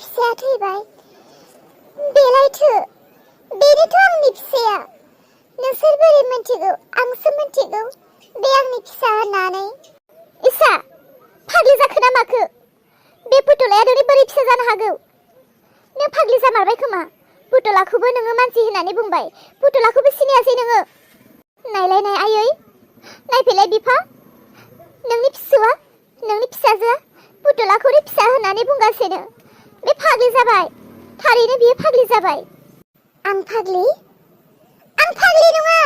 फिसाया थैबाय बेलायथो बेनोथ' आंनि फिसाया नोंसोर बोरै मिन्थिगौ आंसो मिन्थिगौ बे आंनि फिसा होननानै इसा फाग्लि जाखो ना माखो बे पुतुलाया नोंनि बोरै फिसा जानो हागौ नों फाग्लि जामारबाय खोमा पुतुलाखौबो नोङो मानसि होननानै बुंबाय पुतुलाखौबो सिनायासै नोङो नायलाय नाय आयै नायफैलाय बिफा नोंनि फिसौआ नोंनि फिसाजोआ पुतुलाखौनो फिसा होननानै बुंगासिनो बे फाग्लि जाबाय थारैनो बियो फाग्लि जाबाय आं फाग्लि नङा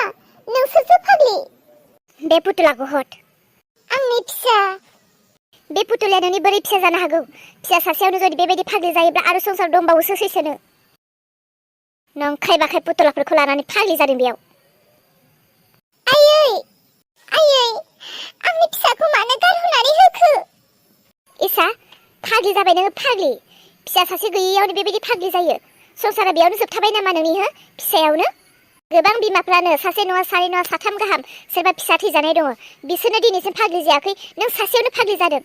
नोंसोरसो फाग्लि बे पुतुलाखौ हट आंनि फिसा बे पुतुलाया नोंनि बोरै फिसा जानो हागौ फिसा सासेयावनो जुदि बेबायदि फाग्लि जायोब्ला आरो संसार दंबावोसो सैसोनो नंखाय बाखाय पुतुलाफोरखौ लानानै फाग्लि जादों बेयाव आयै आंनि फिसाखौ मानो गारहरनानै होखो इसा फाग्लि जाबाय नोङो फाग्लि फिसा सासे गैयैयावनो बेबायदि फाग्लि जायो संसारा बेयावनो जोबथाबाय नामा नोंनि हो फिसायावनो गोबां बिमाफ्रानो सासे नङा सानै नङा साथाम गाहाम सोरबा फिसा थैजानाय दङ बिसोरनो दिनैसिम फाग्लि जायाखै नों सासेयावनो फाग्लि जादों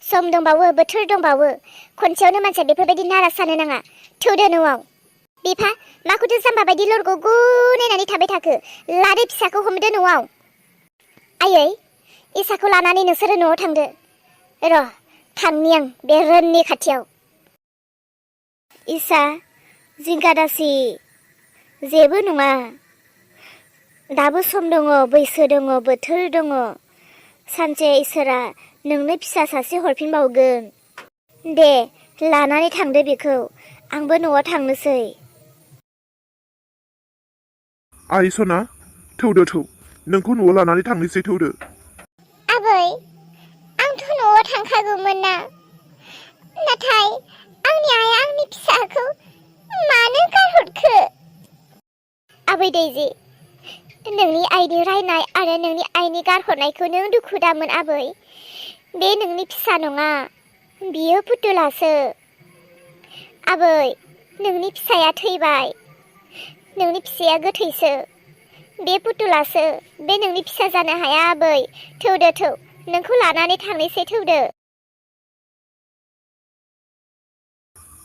सम दंबावो बोथोर दंबावो खनसेयावनो मानसिया बेफोरबायदि नाराज जानो नाङा थौदो न'आव बिफा माखौथो जाम्बा बायदि लरग'गु नायनानै थाबाय थाखो लादो फिसाखौ हमदो न'आव आयै इसाखौ लानानै नोंसोरो न'आव थांदो र' थांनि आं बे रोननि खाथियाव इसा जिंगा दासि जेबो नङा दाबो सम दङ बैसो दङ बोथोर दङ सानसे इसोरा नोंनो फिसा सासे हरफिनबावगोन दे लानानै थांदो बेखौ आंबो न'आव थांनोसै आइ सना थौदो थौ नोंखौ न'आव लानानै थांनोसै थौदो आबै आंथ' न'आव थांखागौमोन ना नाथाय आंनि आइया आंनि फिसाखौ मानो गारहरखो आबै दैजि नोंनि आइनि रायनाय आरो नोंनि आइनि गारहरनायखौ नों दुखु दामोन आबै बे नोंनि फिसा नङा बियो पुतुलासो आबै नोंनि फिसाया थैबाय नोंनि फिसाया गोथैसो बे पुतुलासो बे नोंनि फिसा जानो हाया आबै थौदो थौ नोंखौ लानानै थांनोसै थौदो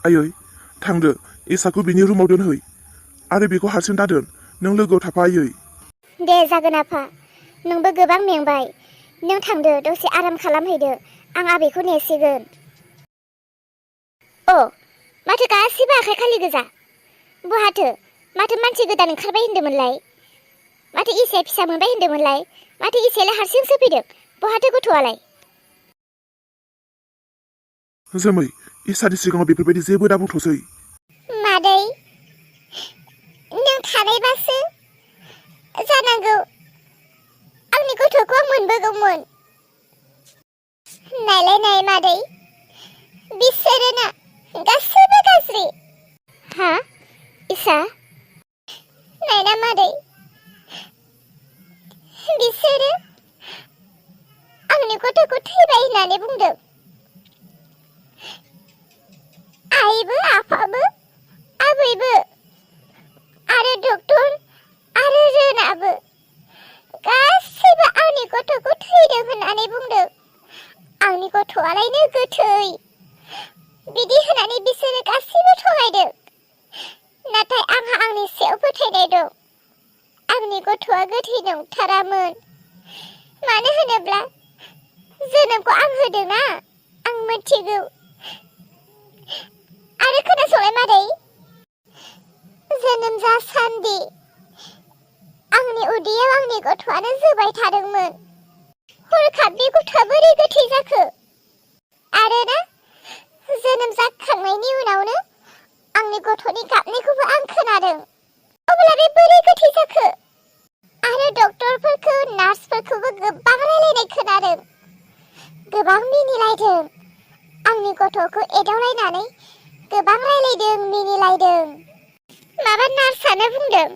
आयै थांदो इसाखौ बिनि रुमाव दोनहै आरो बेखौ हारसिं दादोन नों लोगोआव थाफा आयै दे जागोन आफा नोंबो गोबां मेंबाय नों थांदो दसे आराम खालामहैदो आं आबैखौ नेसिगोन अ माथो गासिबो आखाइ खालि गोजा बहाथो माथो मानसि गोदान ओंखारबाय होन्दोंमोनलाय माथो इसाया फिसा मोनबाय होन्दोंमोनलाय माथो इसायालाय हारसिंसो फैदों बहाथो गथ'आलाय जोमै इसानि सिगाङाव बेफोरबायदि जेबो दाबुंथ'सै मादै नों थानायबासो जानांगौ आंनि गथ'खौ आं मोनबोगौमोन नायलाय नाय मादै बिसोरो ना गासैबो गाज्रि हा इसा नायना मादै बिसोरो आंनि गथ'खौ थैबाय होननानै बुंदों आइबो आफाबो आबैबो आरो डक्टर आरो रोनाबो गासैबो आंनि गथ'खौ थैदों होननानै बुंदों आंनि गथ'आलायनो गोथै बिदि होननानै बिसोरो गासैबो थगायदों नाथाय आंहा आंनि सायाव फोथायनाय दं आंनि गथ'आ गोथै नंथारामोन मानो होनोब्ला जोनोमखौ आं होदोंना आं मिथिगौ आरो खोनासंलाय मादै जोनोम जासान्दि आंनि उदैयाव आंनि गथ'आनो जोबाय थादोंमोन हरखाब बे गथ'आ बोरै गोथै जाखो आरो ना जोनोम जाखांनायनि उनावनो आंनि गथ'नि गाबनायखौबो आं खोनादों अब्ला बे बोरै गोथै जाखो आरो डक्टरफोरखौ नार्सफोरखौबो गोबां रायलायनाय खोनादों गोबां मिनिलायदों आंनि गथ'खौ एदावलायनानै गोबां रायलायदों मिनिलायदों माबा नार्सआनो बुंदों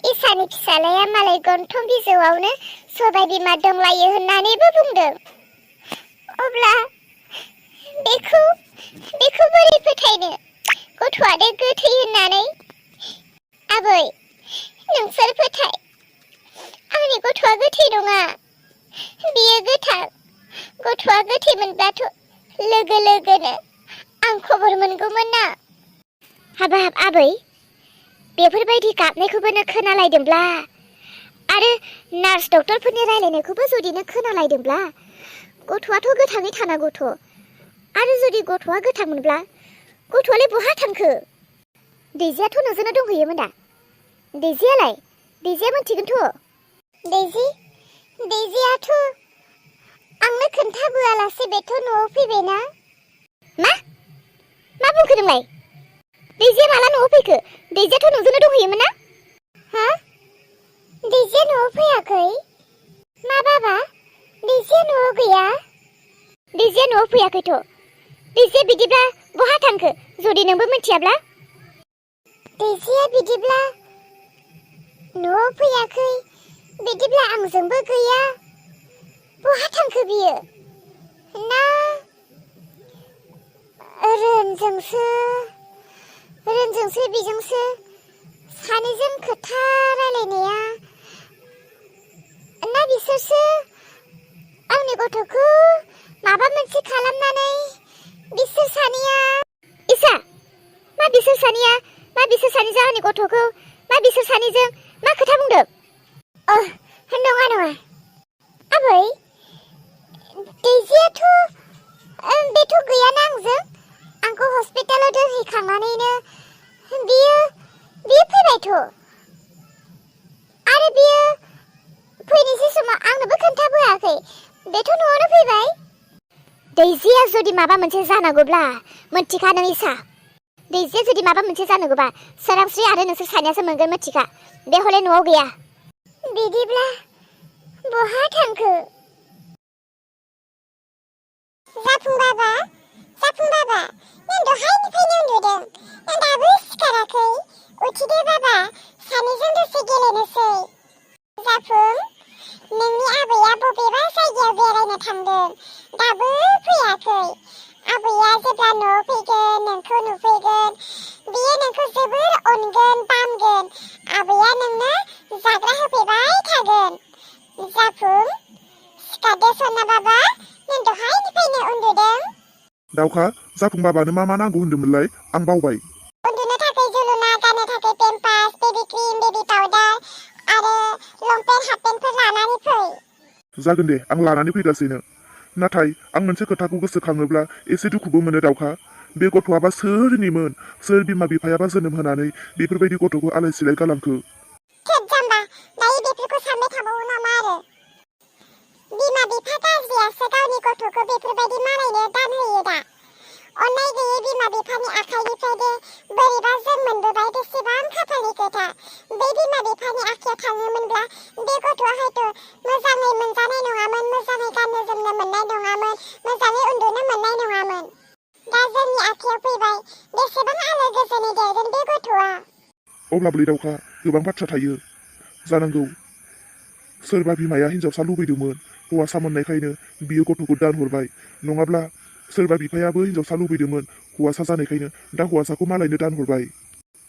इसानि फिसालाया मालाय गन्थं बिजौआवनो सबाय बिमा दंलायो होननानैबो बुंदों अब्ला बेखौ बोरै फोथायनो गथ'आनो गोथै होननानै आबै नोंसोर फोथाय आंनि गथ'आ गोथै नङा बियो गोथां गथ'आ गोथै मोनब्लाथ' लोगो लोगोनो आंखौ खबर मोनगौमोन ना। हाबाब आबै, बेफोरबायदि गाबनायखौबो नों खोनालायदोंब्ला आरो नार्स डक्टरफोरनि रायलायनायखौबो जुदि नों खोनालायदोंब्ला गथ'आथ' गोथाङै थानांगौथ'। आरो जुदि गथ'आ गोथांमोनब्ला गथ'आलाय बहा थांखो? दैजियाथ' नोंजोंनो दंहैयोमोन दा? दैजिया मोनथिगोनथ'? दैजियाथ' आंनो खोन्थाबोआलासे बेथ' न'आव फैबायना। मा बुंखो नोंलाय? दैजिया माला न'आव फैखो? दैजियाथ' नोंजोंनो दंहैयोमोन ना? हा? दैजिया न'आव फैयाखै? मा बाबा? दैजिया न'आव गैया? दैजिया न'आव फैयाखैथ'। दैजिया बिदिब्ला बहा थांखो जुदि नोंबो मिथियाब्ला? दैजिया बिदिब्ला न'आव फैयाखै, बिदिब्ला आंजोंबो गैया। बहा थांखो बियो? ना रोनजोंसो बिजोंसो सानैजों खोथा रायलायनाया, ना बिसोरसो आंनि गथ'खौ माबा मोनसे खालामनानै बिसोर सानैया इसा मा बिसोर सानैजों आंनि गथ'खौ मा बिसोर सानैजों मा खोथा बुंदों? नङा आबै, दैजियाथ' बेथ' गैयाना आंजों। आंखौ हस्पिटालाव दोनहैखांनानैनो बियो फैबायथ'। आरो बियो फैनोसै समाव आंनोबो खोन्थाबोआखै, बेथ' न'आवनो फैबाय। दैजिया जुदि माबा मोनसे जानांगौब्ला मोनथिखा नों इसा। दैजिया जुदि माबा मोनसे जानांगौबा सोरांस्रि आरो नोंसोर सानैयासो मोनगोन मोनथिखा। बे हले न'आव गैया। बिदिब्ला बहा थांखो? जाफुं बाबा, नों दहायनिफ्रायनो उन्दुदों। नों दाबो सिखाराखै। उथिदो बाबा, सानैजों दसे गेलेनोसै। जाफुं, नोंनि आबैया बबेबा जायगायाव बेरायनो थांदों, दाबो फैयाखै। आबैया जेब्ला न'आव फैगोन, नोंखौ नुफैगोन, बियो नोंखौ जोबोर अनगोन, बामगोन। आबैया नोंनो जाग्रा होफैबाय थागोन। जाफुं, सिखारदो सना बाबा, नों दहायनिफ्रायनो उन्दुदों। दाउखा, जाफुं बाबानो मा नांगौ होन्दोंमोनलाय? आं बावबाय। उन्दुनो थाखाय जुलुना, गाननो थाखाय pampas, baby cream, baby powder आरो लंपेन्ट हाफपेन्टफोर लानानै फै। जागोन दे, आं लानानै फैगासिनो। नाथाय आं मोनसे खोथाखौ गोसोखाङोब्ला एसे दुखुबो मोनो दाउखा। बे गथ'आबा सोरनिमोन? सोर बिमा बिफायाबा जोनोम होनानै बेफोरबायदि गथ'खौ आलाय सिलाय खालामखो? थोद जाम्बा, दायो बेफोरखौ सानबाय थाबावो नामा आरो? बिमा बिफा गाज्रियासो गावनि गथ'खौ बेफोरबायदि मालायनो दान होयो दा। अननाय गैयै बिमा बिफानि आखाइनिफ्राय दे बोरैबा जों मोनबोबाय, बेसेबां खाफालनि खोथा। बे बिमा बिफानि आखाइयाव थाङोमोनब्ला बे गथ'आ हयथ' मोजाङै मोनजानाय नङामोन, मोजाङै गाननो जोमनो मोननाय नङामोन, मोजाङै उन्दुनो मोननाय नङामोन। दा जोंनि आखाइयाव फैबाय, बेसेबां आलो गोजोनै देरगोन बे गथ'आ। अब्लाबो दाउखा, गोबां बाथ्रा थायो। जानांगौ सोरबा बिमाया हिनजावसा लुबैदोंमोन, हौवासा मोननायखायनो बियो गथ'खौ दानहरबाय। नङाब्ला सोरबा बिफायाबो हिनजावसा लुबैदोंमोन, हौवासा जानायखायनो दा हौवासाखौ मालायनो दानहरबाय।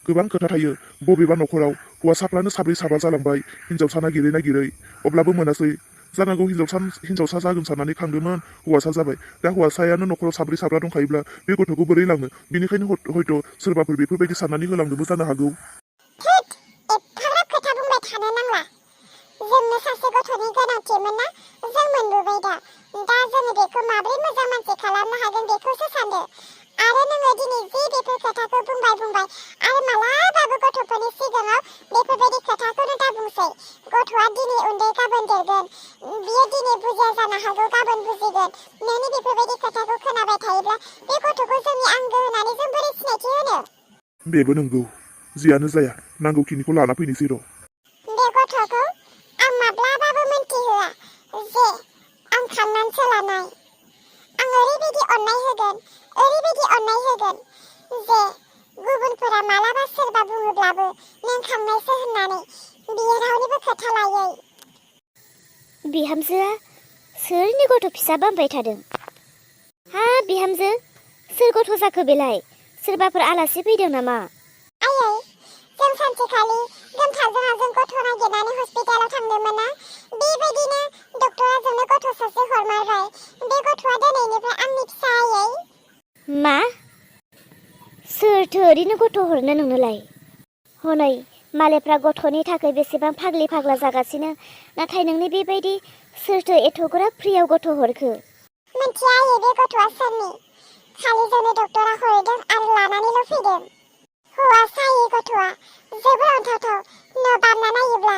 गोबां खोथा थायो। बबेबा न'खराव हौवासाफ्रानो साब्रै साबा जालांबाय, हिनजावसा नागिरै अब्लाबो मोनासै। जानांगौ हिनजावसा जागोन साननानै खांदोंमोन, हौवासा जाबाय। दा हौवासायानो न'खराव साब्रै साबा दंखायोब्ला बे गथ'खौ बोरै लाङो? बेनिखायनो हयथ' सोरबाफोर बेफोरबायदि साननानै होलांदोंबो जानो हागौ। एफाग्राब खोथा बुंबाय थानो नांला। जोंनो सासे गथ'नि गोनांथिमोन ना, जों मोनबोबाय दा जोङो बेखौ माबोरै मोजां मानसि खालामनो हागोन बेखौसो सानदो। आरो नोङो दिनै जे बेफोर खोथाखौ बुंबाय आरो मालाबाबो गथ'फोरनि सिगाङाव बेफोरबायदि खोथाखौनो दा बुंसै। गथ'आ दिनै उन्दै गाबोन देरगोन, बियो दिनै बुजिया जानो हागौ, गाबोन बुजिगोन। नोंनि बेफोरबायदि खोथाखौ खोनाबाय थायोब्ला बे गथ'खौ जोंनि आंगो होननानै जों बोरै सिनायथि होनो? बेबो नंगौ। जियानो जाया, नांगौखिनिखौ लाना फैनोसै र'। बे गथ'खौ आं माब्लाबाबो मोनथिहोआ जे आं खांनानैसो लानाय। आं ओरैबायदि अननाय होगोन जे गुबुनफोरा मालाबा सोरबा बुङोब्लाबो नों खांनायसो होननानै बियो रावनिबो खोथा लायै। बिहामजोआ सोरनि गथ' फिसा बामबाय थादों? हा बिहामजो, सोर गथ' जाखो बेलाय? सोरबाफोर आलासि फैदों नामा? आयै, जों सानसेखालि गोमथाजों आजों गथ' नागिरनानै हस्पिटालाव थांदोंमोन ना, बेबायदिनो डक्टरा जोंनो गथ' सासे हरमारबाय। बे गथ'आ दिनैनिफ्राय आंनि फिसा आयै। मा? सोरथो ओरैनो गथ' हरनो नोंनोलाय? हनै मालायफ्रा गथ'नि थाखाय बेसेबां फाग्लि फाग्ला जागासिनो, नाथाय नोंनि बेबायदि सोरथो एथ'ग्राब फ्रियाव गथ' हरखो? मिथिया आयै बे गथ'आ सोरनि, खालि जोंनो डक्टरा हरदों आरो लानानैल' फैदों। हौवासा आयै गथ'आ जोबोर अनथावथाव, न' बारना नायोब्ला